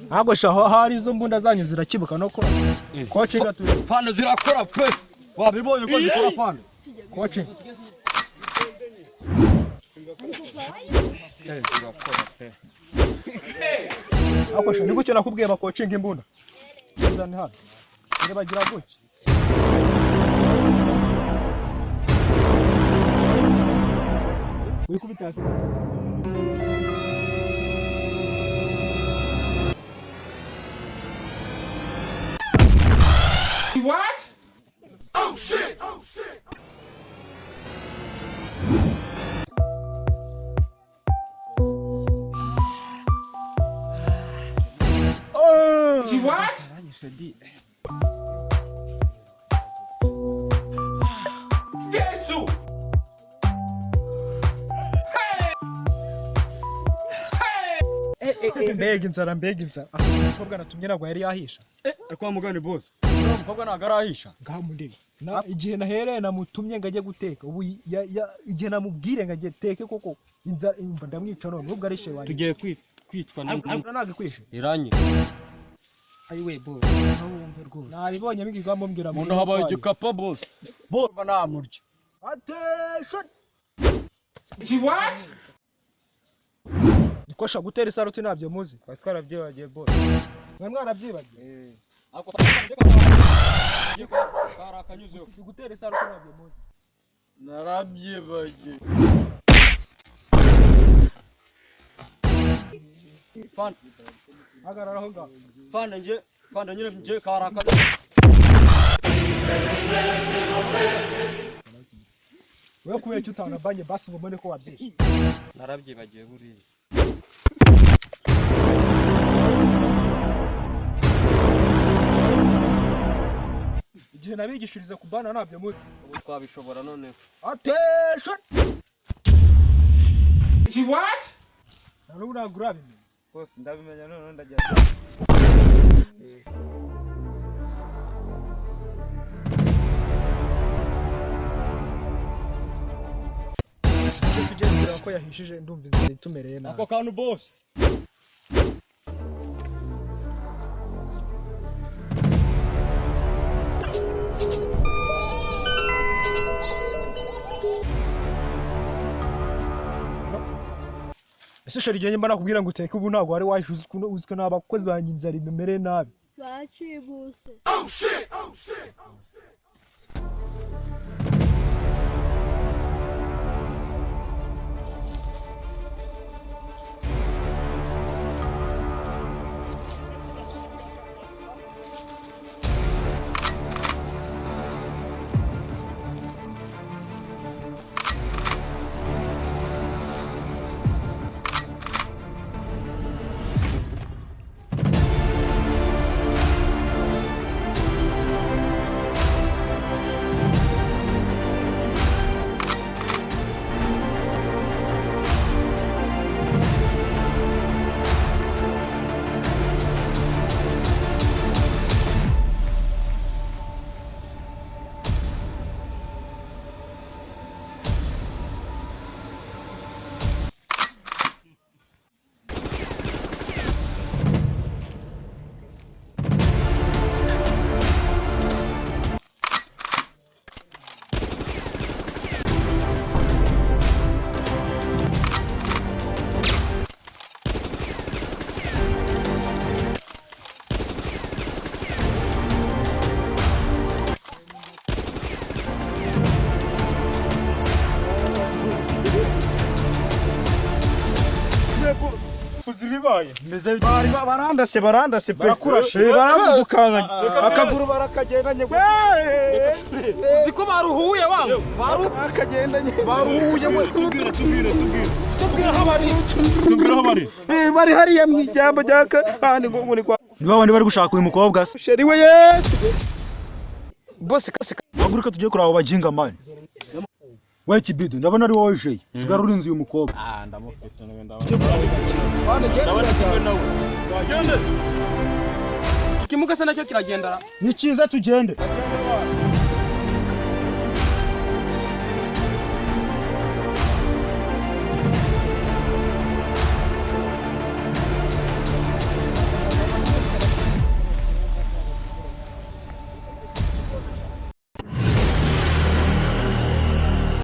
Ntabwo shaho hari izo mbunda zanyu zirakibuka no kora. Koci gatu. Fana zirakora pe. Wabibonye ko zikora fana. Koci. Zirakora pe. Ako sha nigucyo nakubwiye bakocinga imbunda. Zani hano. Ngire bagira gutya. Wikubita hasi. What? Oh shit! What? Jesu! Mbega inzara, mbega inzara. Asa umukobwa natumye ntabwo yari yahisha. Ariko wa mugani boss. Uriya mukobwa ntabwo arahisha. Ngaho mundebe. Na igihe nahereye namutumye ngo ajye guteka. Ubu igihe namubwire ngo ajye teke koko inzara imva ndamwica none nubwo ari shewanjye. Tugiye kwicwa Ariko ntabwo ikwishe. Iranye. Ayiwe boss, nawe wumve rwose. Nabibonye bigirwa mumbwira Umuntu habaye igikapa boss. Boss namurya. Attention! What? Nikosha gutera isaruti ntabyo muzi. Twari twarabyibagiye boss. Mwe mwarabyibagiye. Ako karakanyuzeho. Gutera isaruti ntabyo muzi. Narabyibagiye. Fana Hagarara aho ngaho. fana nje fana nyine nje karaka. Wewe kubera icyo utanabanye basi ngo mbone ko wabyishe. Narabyibagiye buriya. Igihe nabigishiriza kubana ntabyo muzi. Ubu twabishobora noneho. Attention! What? Na n'ubu ntabwo urabimenya. Boss ndabimenya noneho ndajya. Icyo tugiye kureba ko yahishije ndumva inzara itumereye nabi. Ako kantu boss. Ese sheri igihe mba nakubwira ngo uteke ubu ntabwo wari wahishe uzi ukuntu uzi ko n'abakozi banjye inzara imereye nabi. Bacibuse. Barandase barandase pe barakurashe baramudukanganye akaguru barakagendanye Uzi ko baruhuye wangu. akagendanye Baruhuye we. Tubwire tubwire tubwire. Tubwira aho bari. Tubwire aho bari. Bari hariya mu ijambo rya kandi ngo ni kwa Ni babandi bari gushaka uyu mukobwa se. sheri we Yesu. Boss kasi Haguruka tujye kuraba bajinga man. We Kibido ndabona ari wowe jeye. Sigara urinze uyu mukobwa. Ah ndamufite nawe ndabona. Tujye kuraba bajinga. Ndabona kumwe nawe. Wagende. Ikimuga se nacyo kiragendara. Ni cyiza tugende.